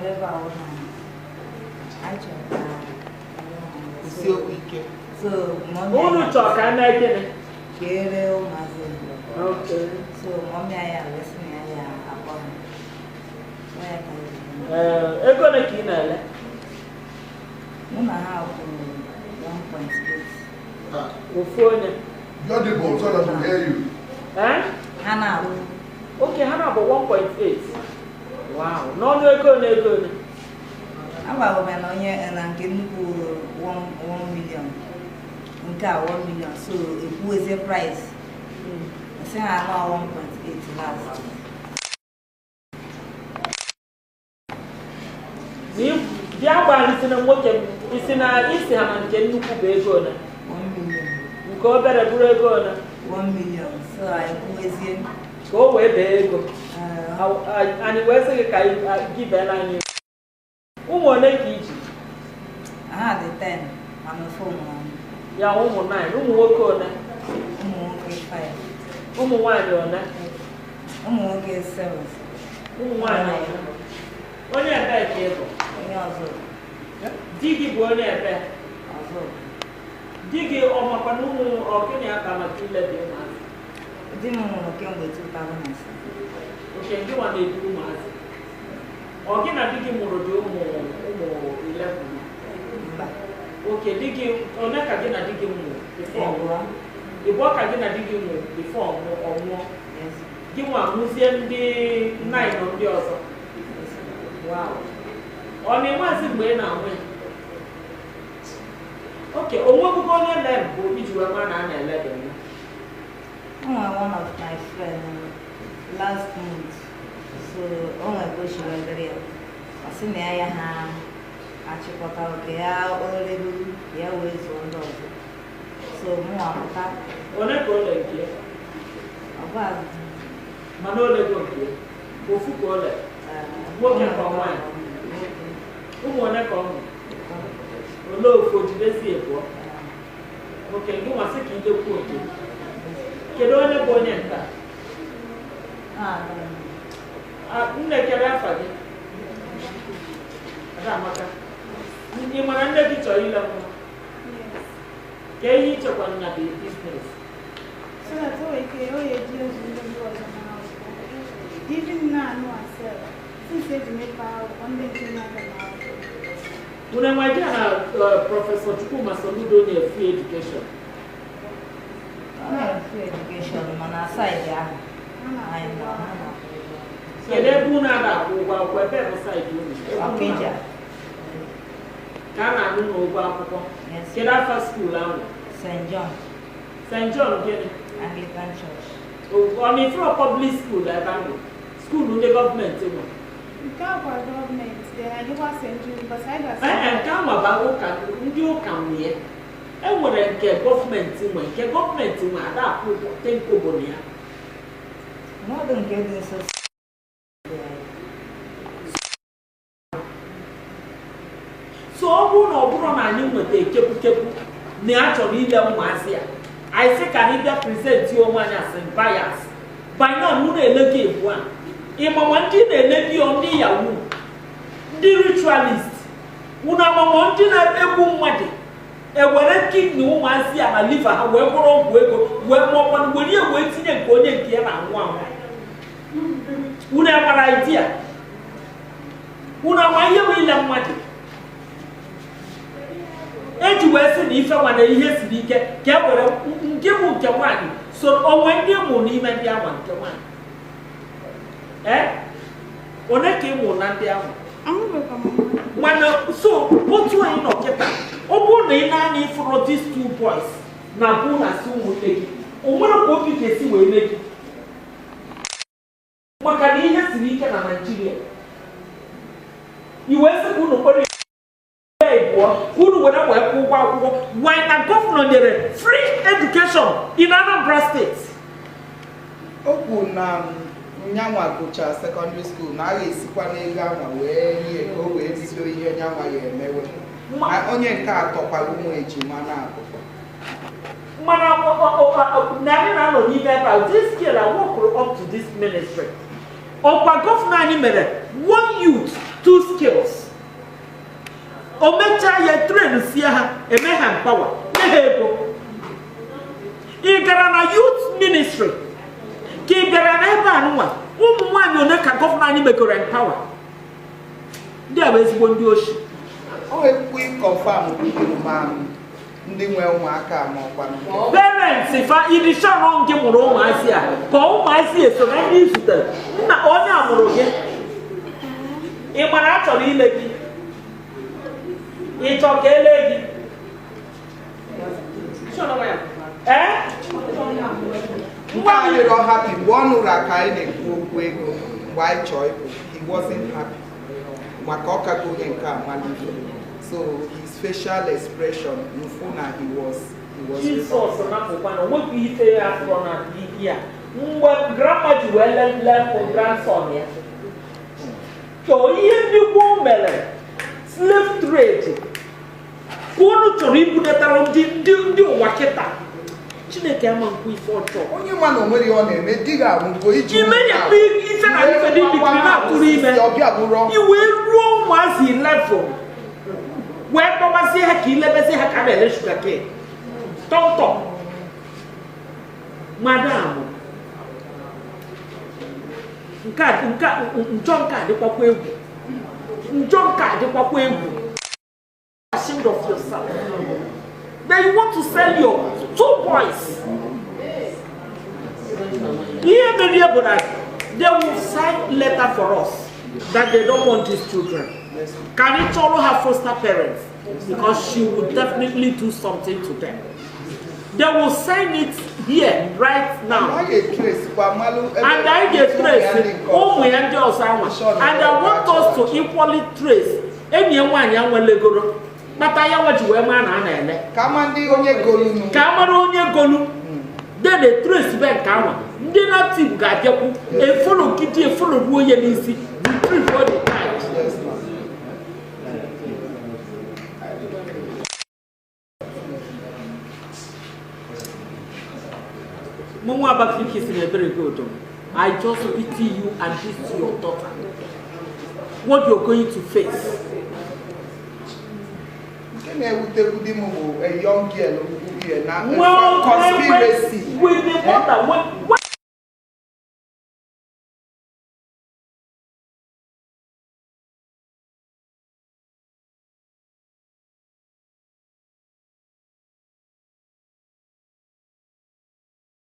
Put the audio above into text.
nọrọ ebe a wụ na anyị chọrọ ka Kwụsie okwu ike. So mummy Unu anyị chọọ ka a mee gịnị? Ka ere ụmụazị mbụ. Okay. So mummy anyị a wee sị na ya ya akpọ ha. Ọ ya ka anyị ji bịa. Ee, ego ole ka ị na-ele? Mụ na ha kwuru 1.8. Ofu onye. You're the boss, so that we hear you. Ee? Ha na-akwụ. Okay, ha na-abụ 1.8. Wow. N'ọnụ ego ole, ego ole? Agwara m ya na onye na nke nnukwu 1 million, nke a 1 million, so ekwuwezie price, sị ha anọ 1.8 last. Na bịa gbalịsị na nwoke m, isi na isi ha na nke nnukwu bụ ego ole? 1 million. Nke obere bụrụ ego ole? 1 million, so anyị kwuwezie Ka o wee bee ego. Anyị wee sị gị ka gị beela anyị ego. Ụmụ ole ka iji? Ha dị 10, mana ofu nwụrụ anwụ. Ya ụmụ 9, ụmụ nwoke ole? Ụmụ nwoke 5. Ụmụ nwaanyị ole? Ụmụ nwoke 7. Ụmụ nwaanyị ole? Onye ebee ka ị bụ? Onye ọzọ. Di gị bụ onye ebee? Ọzọ. Di gị ọ makwa na ụmụ ọgịnị aka maka ile dị ụmụazị? Di m nwụrụ kemgbe 2007. Nke gị nwa na-edu ụmụazị. Ọ gị na di gị mụrụ dị ụmụ 11? Mba. Okay, di gị one ka gị na di gị mụrụ before? Ịbụọ. Ịbụọ ka gị na di gị mụrụ before ọ nwụọ? Yes. Gị nwa mụzie ndị 9 ndị ọzọ? Yes. Wow. Ọ na-enwezi mgbe ị na-anwụ ya? Okay, o nwebugo onye le mbụ iji wee mara na a na-ele dị mma? O nwere one of my friend last month, so o nwere ka o si wee dịrị ya, ọ sị na ya ha achịkọta oke ya oregoro ya wee zụọ ndị ọzọ, so mụ apụta. One ka o le nke ya? Ọ bụ azụ. Mana o lego nke ya? Ofu ka o le? Nwoke ka ọ nwaanyị? Ụmụ one ka ọ mụrụ? Olee ofu o jidesi ebụọ? Okay, gị nwa sị ka idekwuo nke. Kedu onye bụ onye nta? Nne, kere afa gị? Adamaka. Ị mara nne gị chọrọ ile nwa? Yes. Ka ihe ichekwa na the business. So that o nwere ike o ya eji ozu ndị ọzọ n'akwụkwọ. Even na-anụ asel, since eji mepee akwụkwọ, ndị nke na-aga n'akwụkwọ. Unu enwe idea na Professor Chukwuma Soludo na free education? Ọ na-ere free education, mana side ahụ Ha na-akwụ anyị nọ ụgwọ. ha na-akwụ ụgwọ. Kedu ebe unu a na-akwụ ụgwọ akwụkwọ? Ebe bụ side unu? Ebe unu Ọkịja. Ka a na-anụ n'ụgwọ akwụkwọ? Yes. Kedu afa school ahụ? St. John. St. John gịnị? Anglican Church. Ọ na-efere public school ebe ahụ? School ndị gọọmenti nwe? Nke a kwa gọọmenti, then anyị gakwa St. Jude, but anyị ga Ee, nke ahụ bụ ụka, ndị ụka nwe ya. E nwere nke gọọmenti nwe, nke gọọmenti nwe ada akwụ ụgwọ tenkobo na ya. N'ọdụ nke dị nso dị anyị. So ọ bụrụ na ọ bụrụ na anyị nweta ekepukepụ na a chọrọ ile ụmụazị a, anyị sị ka anyị bịa present onwe anyị as buyers. By now mụ na-ele gị ebu a, ịmama ndị na-ele gị ọ ndị yahoo, ndị ritualist, unu amama ndị na-egbu mmadụ ewere kidney ụmụazị a na liver ha wee gwọrọ ọgwụ ego wee mụọkwanụ were ya wee tinye nke onye nke ya na-anwụ anwụ. Unu amara idea? Unu ama ihe bụ ile mmadụ eji wee sị na ife nwa na ihe siri ike ka e were nke bụ nke nwaanyị so onwe ndị mụ n'ime ndị anwa nke nwaanyị, ee, one ka ị mụ na ndị anwa? Amụbekwa m nwa. Mana so otu anyị nọ kịta, ọ bụrụ na ị na-anya ifụrụ these two boys na bụ na asị ụmụnne gị, o nwere ka obi ga-esi wee mee gị, maka na ihe siri ike na Naịjirịa, i wee sị ka unu kpere ịbụọ ka unu were wee kwụ ụgwọ akwụkwọ. Why na governor nyere free education in Anambra State? O kwuru na nyanwa gụchaa secondary school na a ga-esikwa n'ego anwa wee ihe ka o wee bido ihe nyanwa ya emewe. Na onye nke atọkwara ụmụ ejima na-abụkwa. Mana na anyị na-anọ n'ime ebe a, this skill I work up to this ministry. Ọkwa governor anyị mere one youth two skills. skills. O mechaa ya, train sie ha, eme ha empower, nye ha ego. Ị gara na youth ministry ka ị bịara na ebe a nụnwa, ụmụ nwaanyị one ka governor anyị megoro empower? Ndị a bụ ezigbo ndị oshi. O ekwu confirm ma ndị nwe ụmụaka ma ọkwa nke Parents fa idishọn nke mụrụ ụmụazị a, ka ụmụazị eso na ndị zutere nna onye a mụrụ gị. Ị mara a chọrọ ile gị, ị chọ ka ele gị. Ee. Nke a dịrọ happy mgbe ọ nụrụ ka anyị na-ekwu okwu ego mgbe anyị chọọ ịpụ. He wasn't happy maka ọ kago onye nke a malite, so his facial expression mfu na he was Jizọs napụkwa na onwekwa ife ya afọrọ na ihe a mgbe grandma ji wee lepụ grandson ya. Chọọ ihe ndị gboo mere, slave trade, ka unu chọrọ ibunatara ndị ụwa kịta. Chineke ama nkwu ife ọjọọ. Onye ma na o nwere ihe ọ na-eme, di gị anwụgo iji Ime ya kpe ife na ife dị ndikiri na-atụrụ ime. Ọbịa bụrụ iwe ruo ụmụazị level wee kpọbazie ha ka ilebezie ha ka a na-ele sugar cane tọntọ. Madam, nke a njọ, nke a dịkwakwa egwu, njọ nke a dịkwakwa egwu. Ashamed of yourself. Then you want to sell your two boys. Ihe mere bụ na they will sign letter for us that they don't want these children. Can you chọrọ her foster parents? Because she will definitely do something to them. They will sign it here right now. A ga-etrace kwa malụ ebe And I ga-trace ụmụ ya ndị ọzọ anwa. And I want us to equally trace enyi ya nwaanyị anwelegoro kpata ya nwa ji wee maa na a na-ele. Ka ama ndị onye golunu. Ka a mara onye golu, then e trace be nke anwa. Ndị native ga-abịakwu efolo gidi efolo ruo ya n'isi, retrieve all the child. Yes, ma'am. Mụ nwa Abakaliki si na ebere gị odo. I just pity you and this your daughter, what you're going to face. Nke na-ewutekwu di m bụ a young girl ihe na Well, conspiracy. With the mother, when